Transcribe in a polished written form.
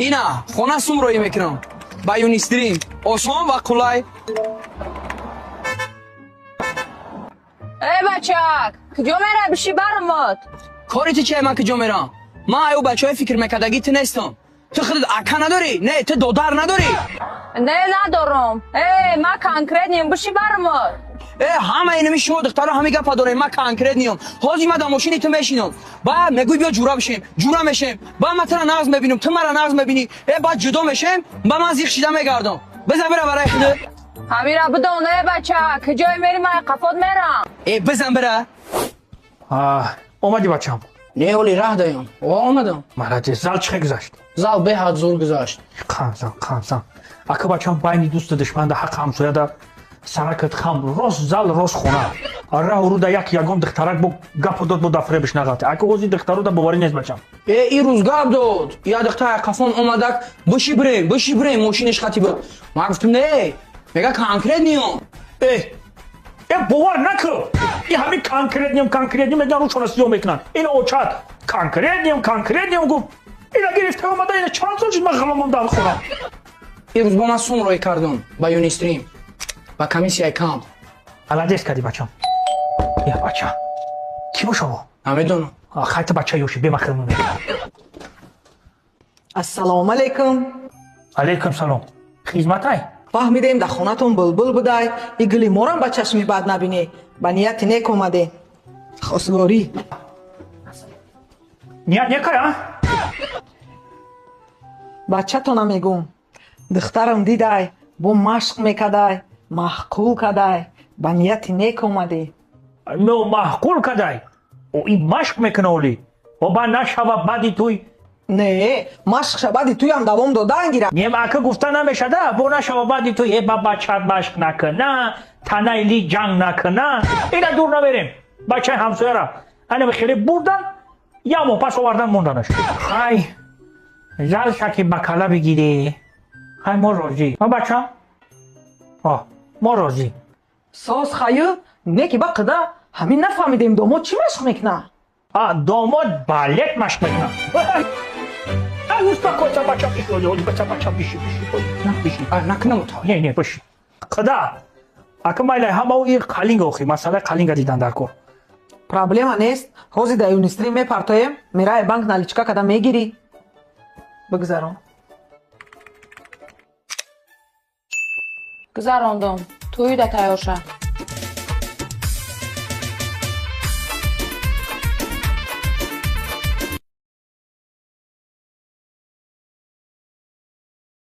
Ина хона сум роӣ мекунам ба Юнистрим, осон ва қулай. Э бачак, куҷо мерай? Биши баромад. Кори ту чие, ман куҷо мерам? Ман аю бачаҳои фикр мекардагӣ ту нестам. Ту худат ака надорӣ? Не, ту додар надорӣ? Не, надорам. Э, ман конкретный м, биши баромад. Э, ҳама инами шумо духтаро ҳами гапа дорем, ман конкретный м. Ҳозир ман дар мошини ту мешинам, баъд мегӯй биё ҷура бишем, ҷура мешем, баъд ман тура нағз мебинам, ту мара нағз мебинӣ, э, баъд ҷудо мешем, ба ман зиқ шида мегардам. Бизан бира барои худат. Ҳамира бидон, э бачак, куҷое мери, ман қафот мерам. Э, бизан бира. Омадӣ, бачам? Не, оли раҳ даём. О, омадам. Молодец. Зал чӣ гузашт? Зал беҳад зур гузашт. Қанзан, қанзан. Ака, бачам, байни дӯсту душманда, ҳаққ ҳамсояда саракат хам, рост зал, рост хона. Раҳу руда як ягон духтарак бо гапу дод, бо дафребиш нағалте. Ака, ози духтаруда боварӣ нест, бачам. Э, ин рӯз гап дод. Я духтар қафон омадак, биши бирем, биши бирем, мошиниш хати буд. Ман гуфтам не, мега конкретный м. Э, э, бовар накун. И ҳамин конкретный м, конкретный м меган, рӯшона сиёҳ мекунанд. Ин очат конкретный м, конкретный м гуфт. Ина гирифта омада, ина чанд сол шуд, ман ғамам дар хона. Ин рӯз бо ман сум роӣ кардам ба Юнистрим ба комиссияи кам. Молодец кардӣ, бачам. Я бача. Кӣ бошаво? Намедонам. Хайта, бача ёши бемахир мекунад. Ассалому алайкум. Алайкум салом. Хизматай? Фаҳмидем, дар хонатон булбул будай, и гули морам ба чашми бад набинӣ. Ба нияти нек омадем. Хосгорӣ. Ният некай, а? Бачатона мегӯм. Духтарам дидай, бо машқ мекадай, маҳқул кадай, ба нияти нек омадӣ. Но маҳқул кадай. О, ин машқ мекуна оли. О, ба нашава баъди туй. Не, машқша баъди туям давом додан гира. Не, ака, гуфта намешада, бо нашава баъди туй, э, ба бачат машқ накуна, танаи ли ҷанг накуна. Ина дур наверем. Бачаи ҳамсояра. Ана хеле бурдан, як моҳ пас овардан монданаш. Хай, зал шаки ба кала бигирӣ. Хай, мо розӣ. Ма бачам? О, мо розӣ. Соз хаю, неки ба қида, ҳамин нафаҳмидем, домод чӣ машқ мекуна? А, домод балет машқ мекуна. Ай, успокойся, бача, биши, бача, бача, биши, биши, биши. А, накунам то. Не, не, биши. Қида. Ака, майлай, ҳама ин қалинга охи, масъалаи қалинга дидан дар кор. Проблема нест. Ҳозир дар Юнистрим мепартоем, мерай банк, наличка када мегирӣ. Бигзарон. Гузарондум. Тӯйида тайёр ша.